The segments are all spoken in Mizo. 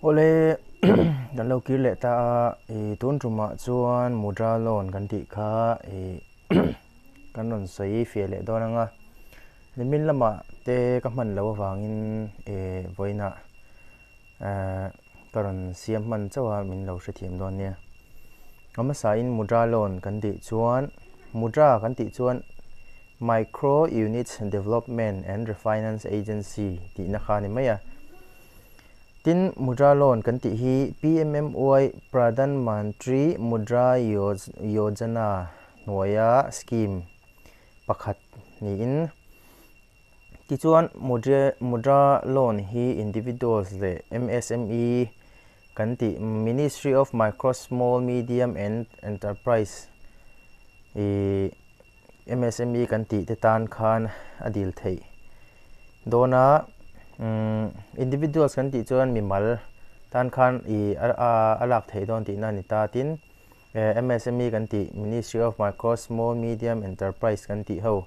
Awle kan lo kir leh ta a, ih tun tumah chuan Mudra loan kan tih kha ih kan rawn sawi fiah leh dawn ang a, nimin lamah te ka hman loh avangin ih vawiinah eh ka rawn siam hman chauh a min lo hrethiam dawn nia. A hmasain Mudra loan kan tih chuan Mudra kan tih chuan Micro Units Development and Refinance Agency tihna kha a ni mai a. Tin, Mudra Loan kan tih hi PMMY, Pradhan Mantri Mudra Yojana, hnuaia scheme pakhat niin, tichuan Mudra Loan hi individuals leh MSME kan tih Ministry of Micro Small Medium and Enterprise ih MSME kan tih te tan khan a dil theih dawn a, individuals kan tih chuan mimal tan khan ih a lak theih dawn tihna a ni ta. Tin, MSME kan tih Ministry of Micro Small Medium Enterprise kan tih ho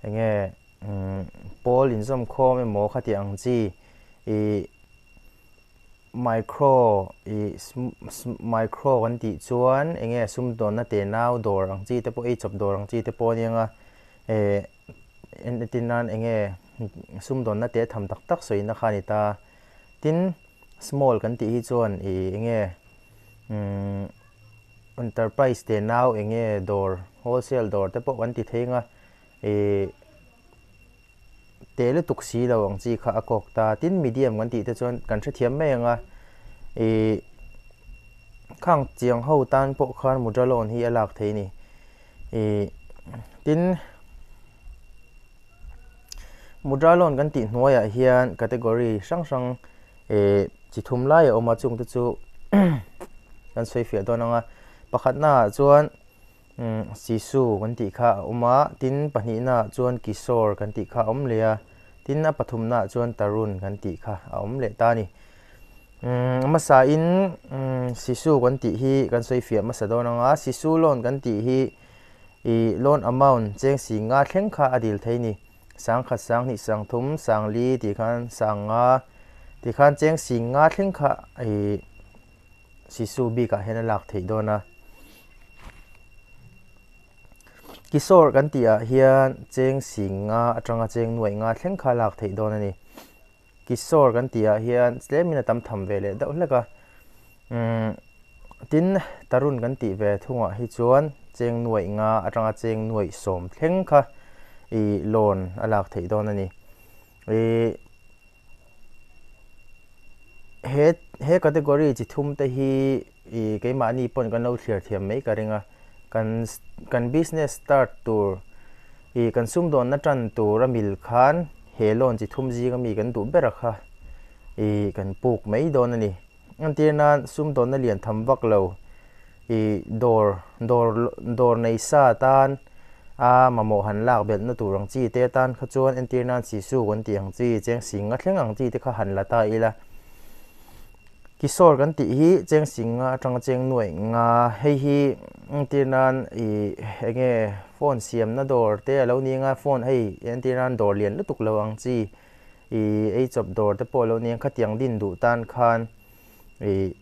eng nge pawl inzawmkhawm emaw khati ang chi ih Micro ih micro kan tih chuan eng nge sumdawnna te nau dawr ang chi te pawh ei chawp dawr ang chi te pawh a nia eh entir nan eng nge sumdawnna te tham tak tak sawina kha a ni ta. Tin, small kan tih hi chuan ih eng nge umm enterprise te nau eng nge dawr wholesale dawr te pawh kan ti thei ang a ih. Teh lutuk si lo ang chi kha a kawk ta. Tin, medium kan tih te chuan kan hrethiam mai ang a, ih khang chiang ho tan pawh khan mudra loan hi a lak thei a ni. Ih tin, mudra loan kan tih hnuaiah hian category hrang hrang ih chi thum lai a awm a, chungte chu kan sawi fiah dawn ang a. Pakhatnaah chuan. Sisu kan tih kha a awm a, tin pahnihnaah chuan Kishore kan tih kha a awm leh a, tin a pathumnaah chuan Tarun kan tih kha a awm leh ta a ni. A hmasain Sisu kan tih hi kan sawi fiah hmasa dawn ang a, Sisu loan kan tih hi ih loan amount cheng si nga thleng kha a dil thei a ni. Sangkhat, sanghnih, sangthum, sangli tih khan sanga tih khan cheng si nga thleng kha ih Sisu bikah hian a lak theih dawn a. Kisawr kan tihah hian cheng sing nga atanga cheng nuaih nga thleng kha a lak theih dawn a ni. Kisawr kan tihah hian tlemin a tam tham ve leh deuh hlek a. Umm tin, Tarun kan tih ve thungah hi chuan cheng nuaih nga atanga cheng nuaih sawm thleng kha ih loan a lak theih dawn a ni. Ih. He he category chi thum te hi ih keimahni pawn kan lo thlir thiam mai ka ring a kan kan business start tur ih kan sumdawnna tan tur a mil khan he loan chi thum zing ami kan duh ber a kha ih kan puk mai dawn a ni. Entir nan sumdawnna lian tham vak lo ih dawr dawr dawr nei sa tan a mamawh han lak belhna tur ang chi te atan kha chuan entir nan sisu kan tih ang chi cheng sing a thleng ang chi te kha han la ta ila. Kisawr kan tih hi cheng sing nga atanga cheng nuaih nga hei hi entir nan ih eng nge phone siamna dawr te a lo ni anga phone hei entir nan dawr lian lutuk lo ang chi. Ih ei chawp dawr te pawh a lo nia khatiang din duh tan khan ih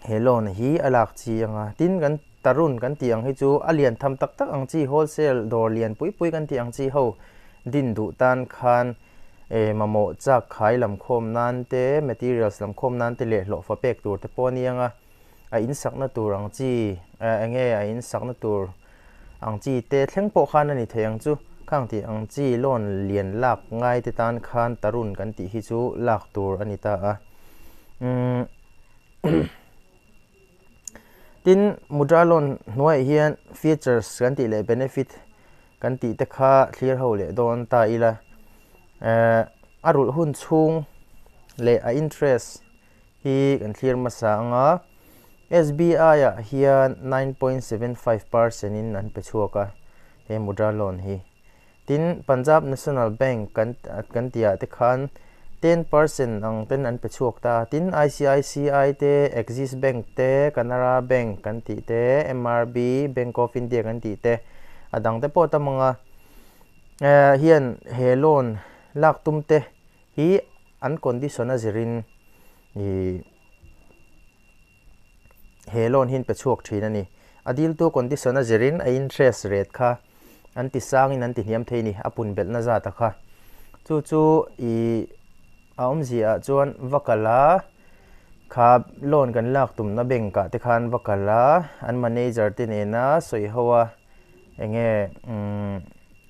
he loan hi a lak chi ang a tin kan tarun kan tih ang hi chu a lian tham tak tak ang chi wholesale dawr lian pui pui kan tih ang chi ho din duh tan khan eh mamawh chak khai lam khawm nan te materials lam khawm nan te leh hlawhfa pek tur te pawh a ni ang a. A in sakna tur ang chi eh eng nge a in sakna tur ang chi te thleng pawh khan a ni thei ang chu. Khang tih ang chi loan lian lak ngai te tan khan tarun kan tih hi chu lak tur a ni ta a. Umm tin mudra loan hnuaiah hian features kan tih leh benefit kan tih te kha thlir ho leh dawn ta ila. Eh a rulh hun chhung leh a interest hi kan thlir hmasa ang a, SBI ah hian 9.75 percent in an pe chhuak a he mudra loan hi. Tin, Punjab National Bank kan kan tih ah te khan 10% ang ten an pe chhuak ta a, tin ICICI te, Axis Bank te, Canara Bank kan tih te, MRB, Bank of India kan tih te a dang te pawh tam ang a. Eh hian he loan lak tum te hi an condition a zirin Ih he loan hi an pe chhuak thin a ni. A diltu condition a zirin a interest rate kha an ti sangin an ti hniam thei a ni, a pun belhna zat a kha. Chu chu ih a awmzia ah chuan va kal a, kha loan kan lak tumna bank ah te khan va kal a, an manager te nena sawi ho a, enge umm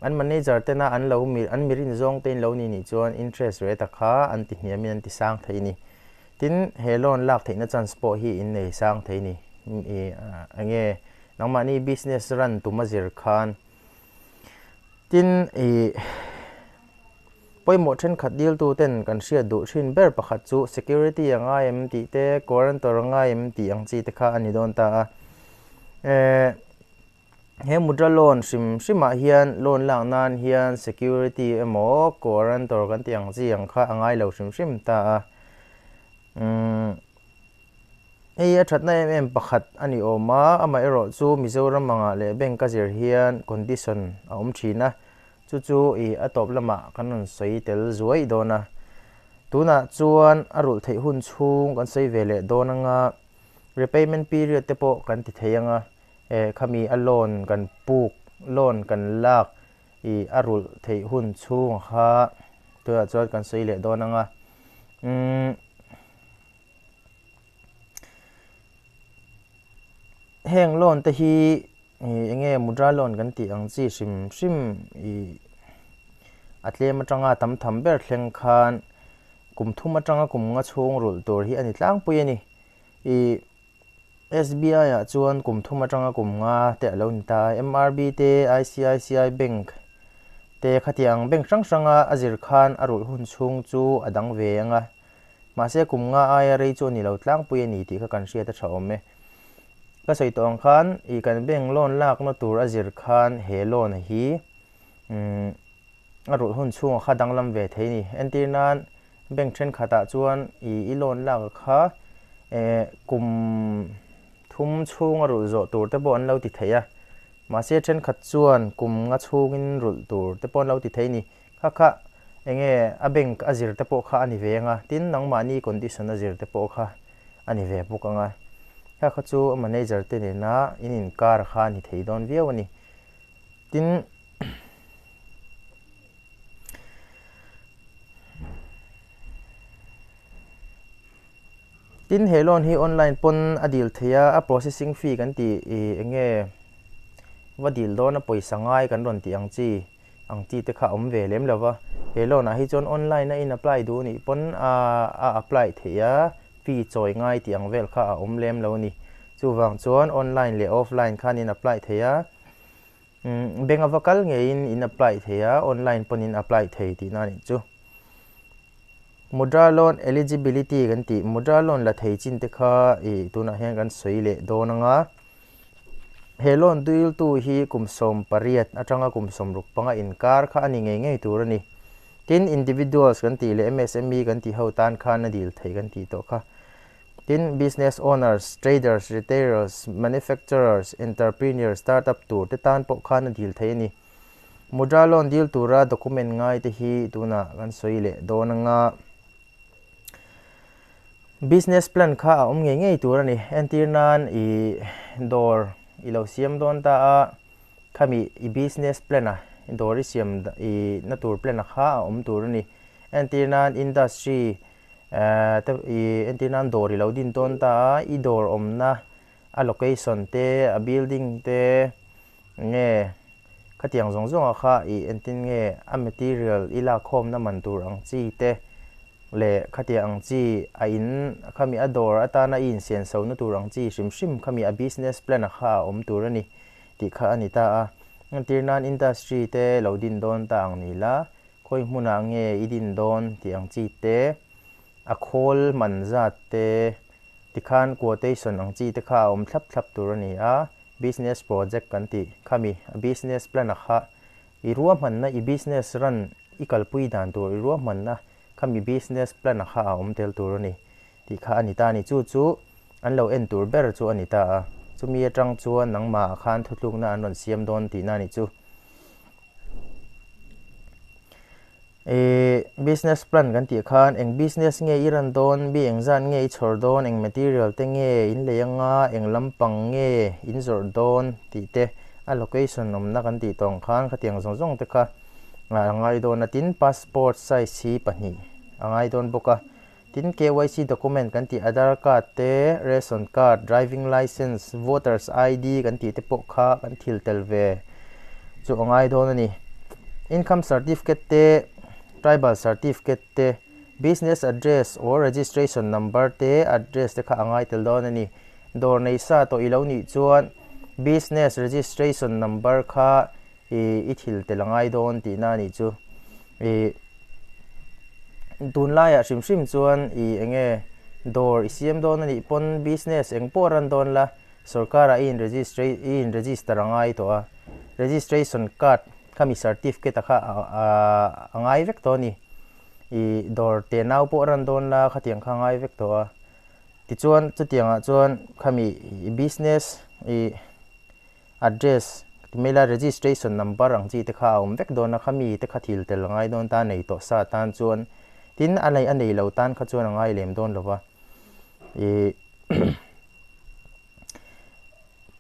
an manager tena an lo an mirin zawng te in lo ni nih chuan interest rate a kha an ti hniamin an ti sang thei a ni. Tin, he loan lak theihna chance pawh hi in nei sang thei ni. Ih enge nangmahni business run tum a zir khan. Tin, ih pawimawh thenkhat diltu ten kan hriat duh thin ber pakhat chu security a ngai em tih te, guarantor a ngai em tih ang chi te kha a ni dawn ta a. Eh. He mudra loan hrim hrimah hian loan lak nan hian security emaw guarantor kan tih ang chi ang kha a ngai lo hrim hrim ta a. Umm hei a thatna em em pakhat a ni awm a, amaherawh chu Mizoram angah leh bank a zir hian condition a awm thin a, chu chu ih a tawp lamah kan rawn sawi tel zuai dawn a. Tunah chuan a rulh theih hun chhung kan sawi ve leh dawn anga repayment period te pawh kan ti thei anga. Eh khami a loan kan puk, loan kan lak ih a rulh theih hun chhung kha tunah chuan kan sawi leh dawn ang a. Umm heng loan te hi ih eng nge mudra loan kan tih ang chi hrim hrim ih a tlem atanga tam tham ber thleng khan kum thum atanga kum nga chhung rulh tur hi a ni tlangpui a ni. Ih. SBI ah chuan kum thum atanga kum nga te a lo ni ta a, MRB te, ICICI Bank te khatiang bank hrang hranga a zir khan a rulh hun chhung chu a dang ve ang a, mahse kum nga aia rei chu a ni lo tlangpui a ni tih kha kan hriat a tha awm e. Ka sawi tawh ang khan ih kan bank loan lakna tur a zir khan he loan hi umm a rulh hun chhungah kha danglam ve thei a ni. Entir nan Bank thenkhatah chuan i i loan lak a kha eh kum thum chhunga rulh zawh tur te pawh an lo ti thei a, mahse thenkhat chuan kum nga chhungin rulh tur te pawh an lo ti thei a ni. Kha kha enge a bank a zir te pawh kha a ni ve ang a, tin nangmahni condition a zir te pawh kha a ni ve bawk ang a. Kha kha chu a manager te nena in inkar kha a ni thei dawn viau a ni. Tin. Tin he loan hi online pawn a dil thei a, a processing fee kan tih ih eng nge va dil dawn a pawisa ngai kan rawn tih ang chi ang chi te kha a awm ve lem lo va, he loan ah hi chuan online a in apply duh anih pawn a a apply theih a, fee chawi ngai tih ang vel kha a awm lem lo a ni. Chuvang chuan online leh offline khan in apply thei a. Bank a va kal ngeiin in apply thei a, online pawn in apply thei tihna a nih chu. Mudra loan eligibility kan tih, Mudra loan la thei chin te kha ih tunah hian kan sawi leh dawn ang a. He loan duiltu hi kum 18 atanga kum 65 inkar kha a ni ngei ngei tur a ni. Tin, individuals kan tih leh MSME kan tih ho tan khan a dil thei kan tih tawh kha. Tin, business owners, traders, retailers, manufacturers, entrepreneurs, startup tur te tan pawh khan a dil thei a ni. Mudra loan dil tura document ngai te hi tunah kan sawi leh dawn anga business plan kha a awm ngei ngei tur a ni. Entir nan i dawr i lo siam dawn ta a, khami i business plan a dawr i siam i na tur plan a kha a awm tur a ni. Entir nan industry Ehh te ih entir nan dawr i lo din tawn ta a, i dawr awmna a location te a building te nge khatiang zawng zawng ah kha ih entin nge a material i lak khawmna man tur ang chi te leh khatiang ang chi a in khami a dawr atana i insian so na tur ang chi hrim hrim khami a business plan ah kha a awm tur a ni tih kha a ni ta a. Entir nan industry te lo din dawn ta ang ni la Khawi hmunah nge i din dawn tih ang chi te, a khawl man zat te, tikhan quotation ang chi te kha a awm thlap thlap tur a ni a, business project kan tih khami a business plan a kha i ruahmanna i business run i kalpui dan tur i ruahmanna khami business plan a kha a awm tel tur a ni tih kha a ni ta a ni. Chu chu an lo en tur ber chu a ni ta a, chumi atang chuan nangmah ah khan thutlukna an rawn siam dawn tihna a ni chu. Ih business plan kan tih khan eng business nge i ran dawn, mi engzat nge i chhawr dawn, eng material te nge in lei anga, eng lampang nge in zawrh dawn tih te a location awmna kan tih tawng khan khatiang zawng zawng te kha a ngai dawn a. Tin, passport size hi pahnih a ngai dawn bawk a. Tin, KYC document kan tih Aadhaar card te, ration card, driving licence, voters ID kan tih te pawh kha kan thil tel ve chu a ngai dawn a ni. Income certificate te, tribal certificate te, business address or registration number te, address te kha a ngai tel dawn a ni. Dawr nei sa tawh i lo nih chuan business registration number kha i thil tel a ngai dawn tihna a nih chu. I tunlaiah hrim hrim chuan i eng nge dawr i siam dawn a nih pawn business eng pawh ran dawn la sorkarah i in-registra i in-register a ngai tawh a, registration card khami certificate a kha a ngai vek tawh a ni. I dawr te nau pawh ran dawn la khatiang kha a ngai vek tawh a. Tichuan chutiangah chuan khami i business i. Address, mail a registration number ang chi te kha a awm vek dawn a, khami te kha thil tel a ngai dawn ta nei tawh sa tan chuan tin a nei a nei lo tan kha chuan a ngai lem dawn lo va. Ih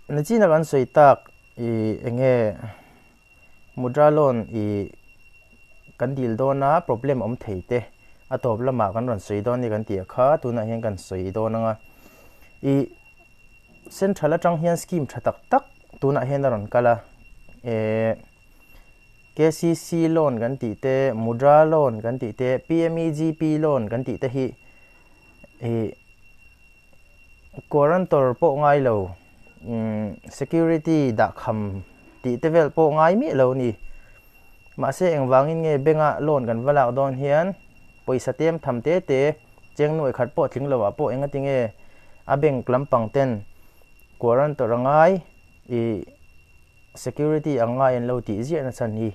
nachina kan sawi tak ih eng nge Mudra loan ih kan dil dawn a problem awm thei te a tawp lamah kan rawn sawi dawn a ni kan tih kha tunah hian kan sawi dawn ang a. Ih Central atang hian scheme tha tak tak tunah hian a rawn kal a, eh KCC loan kan tih te, Mudra loan kan tih te, PMEGP loan kan tih te hi ih guarantor pawh ngai lo, umm security dahkham tih te vel pawh ngai miah lo a ni. Mahse engvangin nge bank ah loan kan va lak dawn hian pawisa tlem tham te te cheng nuaih khat pawh tling lo ah pawh enga tinge a bank lampang ten guarantor a ngai ih security ang ngai an lo tih ziah na chhan hi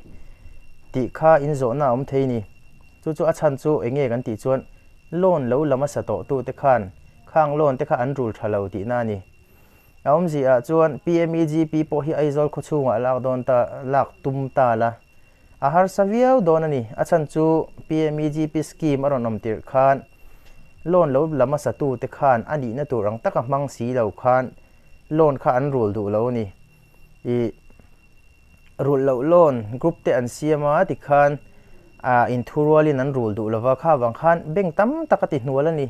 tih kha in zawhna a awm thei ni. Chu chu a chhan chu enge kan tih chuan loan lo lam a sa tawh tu te khan khang loan te kha an rul tha lo tihna a ni. A awmzia ah chuan PMEGP pawh hi Aizawl khawchhungah lak dawn ta lak tum ta la. A harsa viau dawn a ni. A chhan chu PMEGP scheme a rawn awm tirh khan loan lo la hmasa tu te khan a nihna tur ang taka hmang si lo khan loan kha an rul duh lo a ni. Ih rulh loh loan group te an siam a tikhan ah inthurualin an rul duh lova kha vang khan bank tam tak a ti hnual a ni.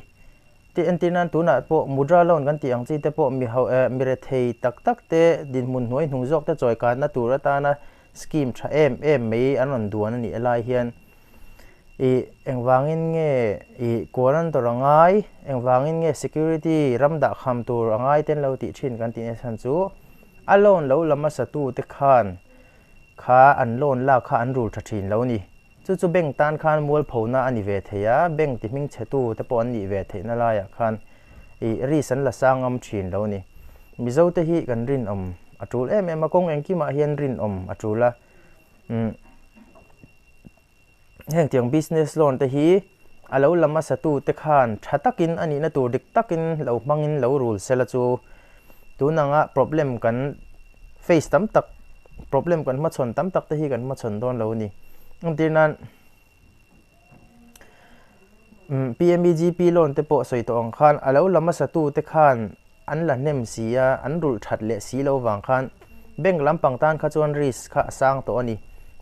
Tih entir nan tunah pawh Mudra loan kan tih ang chi te pawh mi ho eh mi rethei tak tak te dinhmun hnuai hnung zawk te chawi kanna tur atana scheme tha em em mai an rawn duan a nih lai hian ih engvangin nge ih guarantor a ngai engvangin nge security ram dah kham tur a ngai ten lo tih thin kan tih na chhan chu a loan lo la hmasa tu te khan kha an loan lak kha an rul tha thin lo ni. Chu chu bank tan khan mualphona a ni ve thei a, bank ti hming chhetu te pawh an nih ve theihna laiah khan ih risk an la sang ngam thin lo a ni. Mizo te hi kan rinawm a tul em em a, kawng engkimah hian rinawm a tul a. Umm heng tiang business loan te hi a lo la hmasa tu te khan tha takin a nihna tur dik takin lo hmangin lo rul sela chu tun anga problem kan face tam tak problem kan hmachhawn tam tak te hi kan hmachhawn dawn lo a ni. Entir nan umm PMEGP loan te pawh sawi tawh ang khan a lo la hmasa tu te khan an la hnem si a, an rulh that leh si lo vang khan bank lampang tan kha chuan risk kha a sang tawh a ni.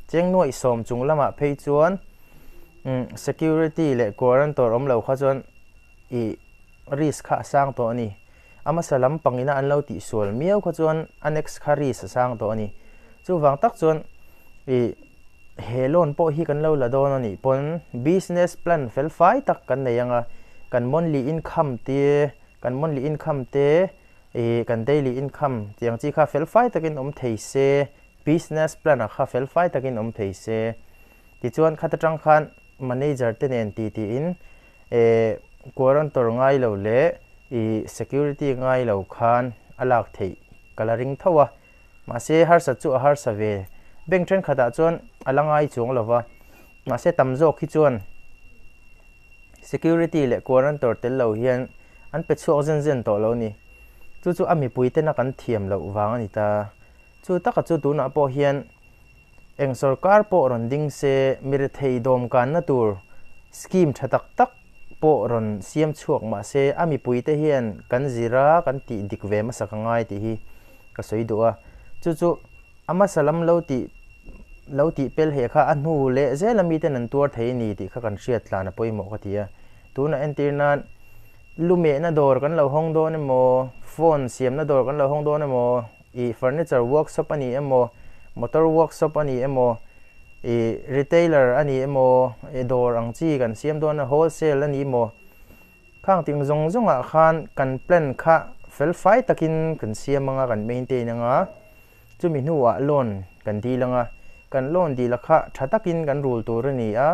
Cheng nuaih sawm chung lamah phei chuan umm security leh guarantor awm lo kha chuan ih risk kha a sang tawh a ni. A hmasa lampang ina an lo tihsual miau kha chuan a next kha risk a sang tawh a ni. Chuvang tak chuan ih he loan pawh hi kan lo la dawn a nih pawn business plan fel fai tak kan nei ang a, kan monthly income te kan monthly income te ih kan daily income tih ang chi kha fel fai takin awm thei se, business plan ah kha fel fai takin awm thei se. Tichuan khat atang khan manager te nen ti tiin eh guarantor ngai lo leh ih security ngai lo khan a lak theih ka la ring tho a, mahse harsat chu a harsa ve. Bank thenkhatah chuan a la ngai chuang lo va, mahse tam zawk hi chuan security leh guarantor tel lo hian an pe chhuak zen zen tawh lo a ni. Chu chu a mipui tena kan thiam loh vang a ni ta. Chu taka chu tunah pawh hian. Eng sorkar pawh rawn ding se, mi rethei dawmkanna tur scheme tha tak tak pawh rawn siam chhuak mah se, a mipuite hian kan zir a, kan tih dik ve hmasa ka ngai tih hi ka sawi duh a. Chu chu a hmasa lam lo tih lo tih pel he kha a hnu leh zel a miten an tuar thei a ni tih kha kan hriat tlan a pawimawh ka ti a. Tunah entir nan lumehna dawr kan lo hawng dawn emaw, phone siamna dawr kan lo hawng dawn emaw, ih furniture workshop a ni emaw, motor workshop a ni emaw, ih retailer a ni emaw, ih dawr ang chi kan siam dawn a wholesale a ni emaw, khang ting zawng zawngah khan kan plan kha fel fai takin kan siam anga kan maintain anga, chumi hnuah loan kan dil anga, kan loan dil a kha tha takin kan rul tur a ni a,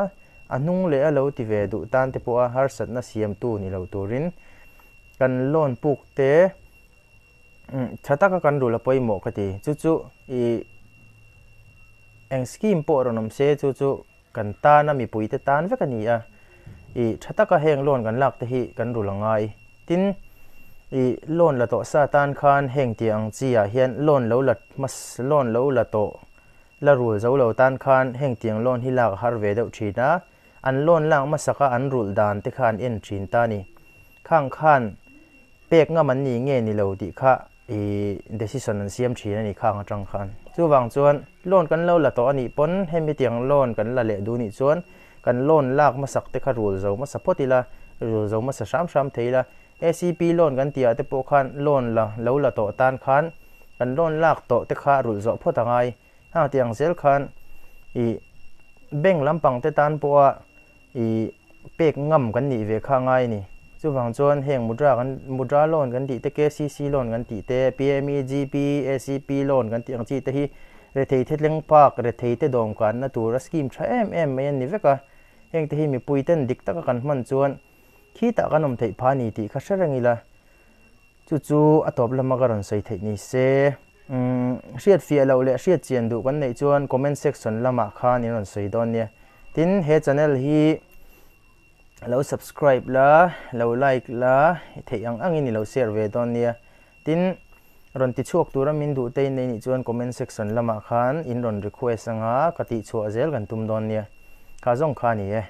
a hnung leh a lo ti ve duh tan te pawha harsatna siamtu ni lo turin kan loan puk te. Tha taka kan rul a pawimawh ka ti. Chu chu ih eng scheme pawh rawn awm se chu chu kan tana mipuite tan vek a ni a. Ih tha taka heng loan kan lak te hi kan rul a ngai. Tin, ih loan la tawh sa tan khan heng tih ang chi ah hian loan lo la hmas loan lo la tawh la rul zo lo tan khan heng tiang loan hi lak a har ve deuh thin a. An loan lak hmasak a an rulh dan te kha an en thin ta a ni. Khang khan pek ngam an ni nge ni lo tih kha i decision an siam thin a ni khang atang khan. Chuvang chuan loan kan lo la tawh a nih pawn hemi tiang loan kan la leh duh nih chuan kan loan lak hmasak te kha rul zo hmasa phawt ila, rul zo hmasa hram hram thei ila. ACP loan kan tih ah te pawh khan loan la lo la tawh tan khan kan loan lak tawh te kha rulh zawh phawt a ngai. Hang tiang zel khan i bank lampang te tan pawha I pek ngam kan nih ve kha ngai a ni. Chuvang chuan heng mudra kan mudra loan kan tih te, KCC loan kan tih te, PMEGP, ACP loan kan tih ang chi te hi rethei thethleng park, rethei te dawmkanna tura scheme tha em em mai an ni vek a. Heng te hi mipui ten dik taka kan hman chuan khitah kan awm theih phah a ni tih kha hre reng ila. Chu chu a tawp lama ka rawn sawi theih ni se. Umm, hriat fiah loh leh hriat chian duh kan neih chuan comment section lamah khan in rawn sawi dawn nia. Tin, he channel hi lo subscribe la, lo like la, i theih ang angin i lo share ve dawn nia. Tin, rawn ti chhuak tura min duh te in nei nih chuan comment section lamah khan in rawn request anga ka tih chhuah zel kan tum dawn nia. Kha zawng kha a ni e.